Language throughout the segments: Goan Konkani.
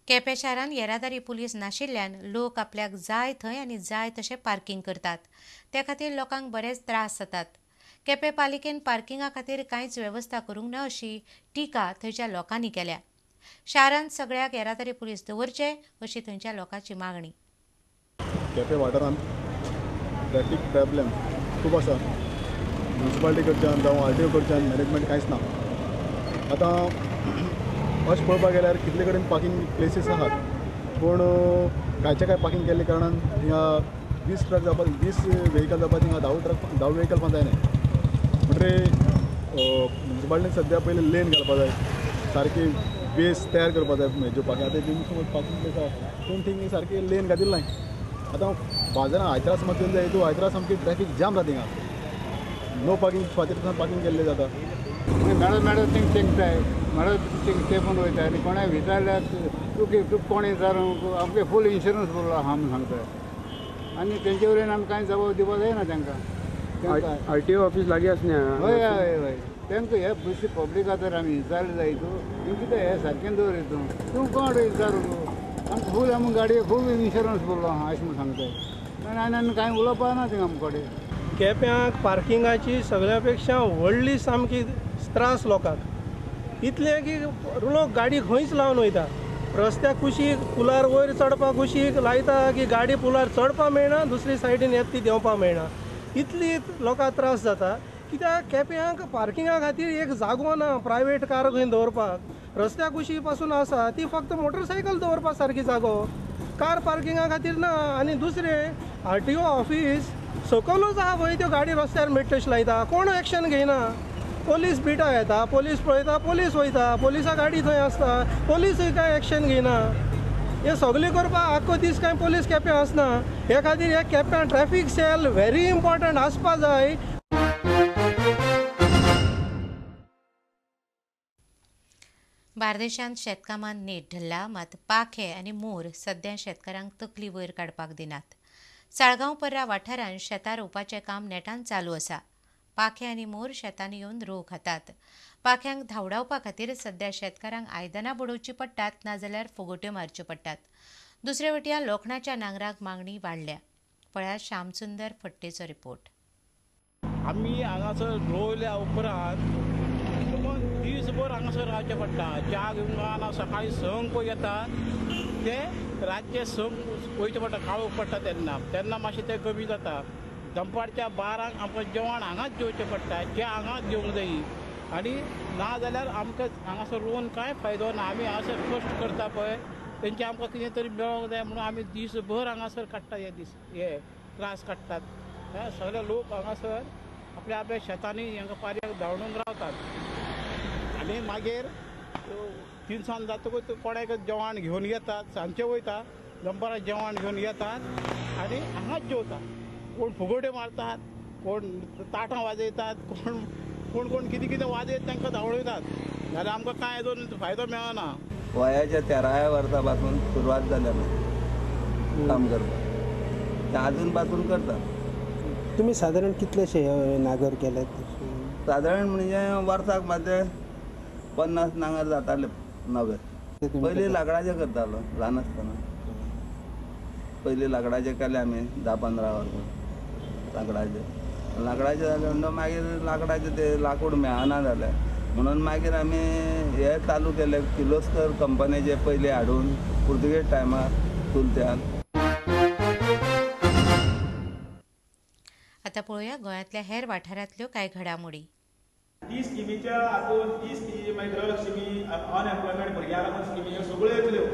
केपें शारांत येरादारी पुलीस नाशिल्ल्यान लोक आपल्याक जाय थंय आनी जाय तशें पार्किंग करतात. ते खातीर लोकांक बरेच त्रास जातात. केपें पालिकेन पार्किंगा खातीर कांयच वेवस्था करूंक ना अशी टिका थंयच्या लोकांनी केल्या. शारांत सगळ्याक येरादारी पुलीस दवरचे अशी थंयच्या लोकांची मागणी. केपें वाठारांत ट्रॅफिक प्रॉब्लेम खूब आसा. म्युनिसिपालिटी कडच्यान जावं आर टी ओ कडच्यान मॅनेजमेंट कांयच ना. आतां अशें पळोवपाक गेल्यार कितले कडेन पार्किंग प्लेसीस आहात, पूण कांयचे कांय पार्किंग केल्ले कारणान हिंगा 20 ट्रक जावपाक 20 व्हेकल जावपाक हिंगा 10 ट्रक 10 व्हेकल पण जायना. म्हणटकीर म्युनिसिपालिटीन सद्या पयलीं लेन घालपाक जाय, सारकी बेस तयार करपाक जाय जो पार्किंग. आतां थिंग समज पार्किंग प्लेस आहा पूण थिंग सारकी लेन घातिल्ली नाय. आतां बाजारान आयतारा समज चोयली जाल्यार आयतारा सामकी ट्रॅफिक जाम जाता थिंगा. नो पार्किंग खातीर पार्किंग केल्लें जाता. मेळत मेळत थिंग तेंकताय, मेळत थिंग तेंपून वयता आनी कोणाक विचारल्यार तुका तुका कोण विचारूंक आमगे फूल इन्शुरंस भरलो आहा म्हूण सांगताय आनी तेंचे वयल्यान आमी कांय जबाब दिवपाक जायना तांकां. आर टी ओ ऑफीस लागीं आसा न्ही? हय हय हय. तांकां हे बेश्टे पब्लिका तर आमी विचारलें जाय तूं कितें हें सारकें दवर तूं तूं कोण विचारूं आमकां फूल आमकां गाडये खूब इन्शुरंस भरलो आहा अशें म्हूण सांगताय आनी आनी कांय उलोवपा ना थिंगा आमचे कडेन. केप्यांक पार्किंगाची सगळ्या पेक्षा व्हडली सामकी त्रास लोकांक, इतलें की लोक गाडी खंयच लावन वयता. रस्त्या कुशीक पुलार वयर चडपा कुशीक लायता की गाडी पुलार चडपा मेळना, दुसरी सायडीन येता ती देंवपा मेळना. इतली लोकांक त्रास जाता कित्याक केप्यांक पार्किंगा खातीर एक जागो ना. प्रायवेट कार खंय दवरपाक रस्त्या कुशी पासून आसा ती फक्त मोटरसायकल दवरपा सारकी जागो, कार पार्किंगा खातीर ना. आनी दुसरें आर टी ओ ऑफीस सकलूच आहा पळय, त्यो गाडी रस्त्यार मेळटा लायता, कोण एक्शन घेयना. पोलीस बिटा येता, पोलीस पळयता, पोलीस वयता, पोलिसा गाडी थंय आसता, पोलिसूय कांय एक्शन घेयना. हे सगळें करपाक आख्खो दीस कांय पोलीस केप्यां आसना. हे खातीर हे केप्यां ट्रॅफिक सेल व्हेरी इम्पॉर्टंट आसपा जाय. बार्देशांत शेतकामांत नेट धरला, मात पाखे आनी मोर सद्या शेतकारांक तकली वयर काडपाक दिनात. साळगांव पर्रा वाठारांत शेतां रोवपाचें काम नेटान चालू आसा. पाखे आनी मोर शेतांनी येवन रोव खातात. पाख्यांक धांवडावपा खातीर सद्या शेतकारांक आयदनां बडोवचीं पडटात, नाजाल्यार फुगोट्यो मारच्यो पडटात. दुसरे वटयां लोखणाच्या नांगराक मागणी वाडल्या. पळयात श्यामसुंदर फट्टेचो रिपोर्ट. आमी हांगासर रोयल्या उपरांत दीसभर हांगासर रावचें पडटा. च्या घेवंक ना, सकाळीं 6 पळय येतात ते रातचे 6 वयचें पडटा, काळोख पडटा तेन्ना तेन्ना मातशें तें कमी जाता. दनपारच्या 12 आमकां जेवण हांगाच जेवचें पडटा, च्या हांगाच जेवंक जायी आनी ना जाल्यार आमकां हांगासर रोवन कांय फायदो ना. आमी हांगासर कश्ट करता पळय तेंचे आमकां कितें तरी मेळोंक जाय म्हणून आमी दीसभर हांगासर काडटा, हे दीस हे त्रास काडटात. सगळे लोक हांगासर आपल्या आपल्या शेतांनी हांगा पारयाक धांवडून रावतात आनी मागीर तिनसांज जातकूच कोणाक जेवण घेवन येतात, सांजचे वयता दनपारां जेवण घेवन येतात आनी हांगाच जेवतात. कोण फुगोट्यो मारतात, कोण ताटां वाजयतात, कोण कोण कोण कितें कितें वाजयत तांकां धांवडयतात. जाल्यार आमकां कांय अजून फायदो मेळना. वयाच्या 13व्या वर्सा पासून सुरवात जाल्या काम करपाक, ते आजून पासून करतात. तुमी सादारण कितलेशे नागर केले? सादारण म्हणजे वर्साक म्हाजे 50 नांगर जाताले नवे. पयलीं लाकडाचे करतालो ल्हान आसतना, पयलीं लाकडाचे केले आमी 10-15 वर्सां लाकडाचे. लाकडाचे जाले म्हणटकीर मागीर लाकडाचे ते लाकूड मेळना जालें म्हणून मागीर आमी हे चालू केले किर्लोस्कर कंपनीचे पयलीं हाडून पुर्तुगेज टायमार चुलत्यान. आतां पळोवया गोंयांतल्या हेर वाठारांतल्यो कांय घडामोडी. ती स्किमीच्या हातून ती स्कीम मागीर गृहलक्ष्मी, अनएम्प्लॉयमेंट भुरग्यां लागून स्किमी ह्यो सगळ्यो येतल्यो.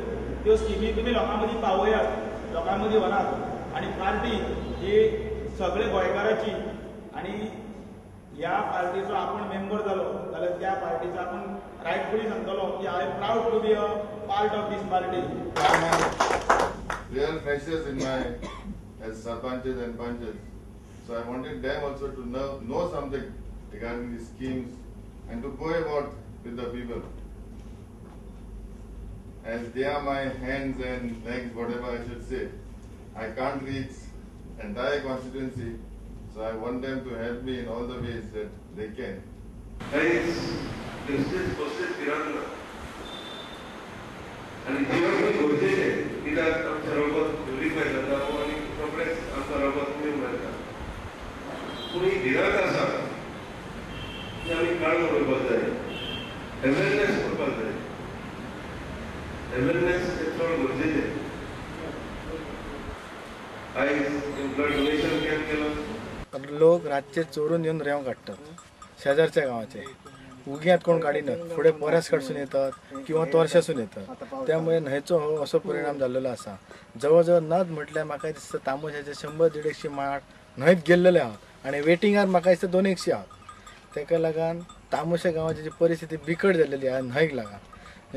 त्यो स्किमी तुमी लोकां मदीं पावयात, लोकां मदीं व्हरात आनी पार्टी ही सगळे गोंयकाराची आनी ह्या पार्टीचो आपूण मेंबर जालो जाल्यार त्या पार्टीचो आपूण रायटफुली सांगतलो की I am proud to be a part of this party. Real freshers in my as sarpanches and panches. So I wanted them also to know something regarding the schemes and to go about with the people. As they are my hands and legs, whatever I should say, I can't reach entire constituency, so I want them to help me in all the ways that they can. There is business process. आनी जिवप गरजेचें, कित्याक आमचें रगत प्युरिफाय जाता आनी रोखडेंच आमकां रगत मेळटा. पूण ही भिरांत आसा ती आमी काडून उडोवपाक जाय, अवेरनेस करपाक जाय. अवेरनेस हें चड गरजेचें. आयज ब्लड डोनेशन कॅम्प केला. लोक रातचे चोरून येवन रेंव काडटात शेजारच्या गांवाचे, उग्यांत कोण काडिनात, फुडें पोऱ्यास कडसून येतात किंवा तोरशासून येतात. त्यामुळे न्हंयचो हो असो परिणाम जाल्लेलो आसा. जवळ जवळ नद म्हटल्यार म्हाका दिसता तामोशाचे 100-150 माड न्हंयत गेल्लेले आहात आनी वेटिंगार म्हाका दिसता 200 आहात. ताका लागून तामोशा गांवाची जी परिस्थिती बिकट जाल्लेली आहा न्हंयक लागून,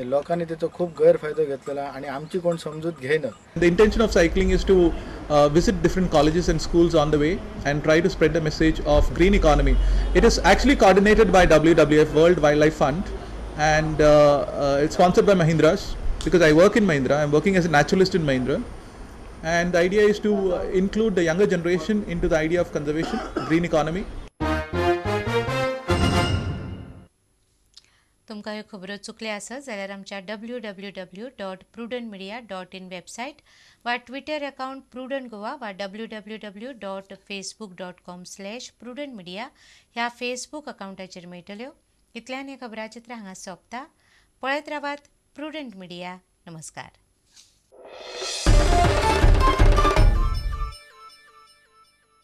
लोकांनी तेचो खूब गैरफायदो घेतलेला आनी आमची कोण समजूत घेयना. The intention of cycling is to visit different colleges and schools on the way and try to spread the message of green economy. It is actually coordinated by WWF, World Wildlife Fund, and it's sponsored by Mahindras, because I work in Mahindra. I'm working as a naturalist in Mahindra, and the idea is to include the younger generation into the idea of conservation, green economy. तुमकां ह्यो खबरो चुकले आसत जाल्यार आमच्या www.prudentmedia.in website वा ट्विटर अकाउंट प्रुडंट गोवा वा www.facebook.com/prudentmedia ह्या फेसबूक अकाउंटाचेर मेळटल्यो. इतल्यान हें खबराचित्र हांगा सोंपता. पळयत रावात प्रुडंट मिडिया. नमस्कार.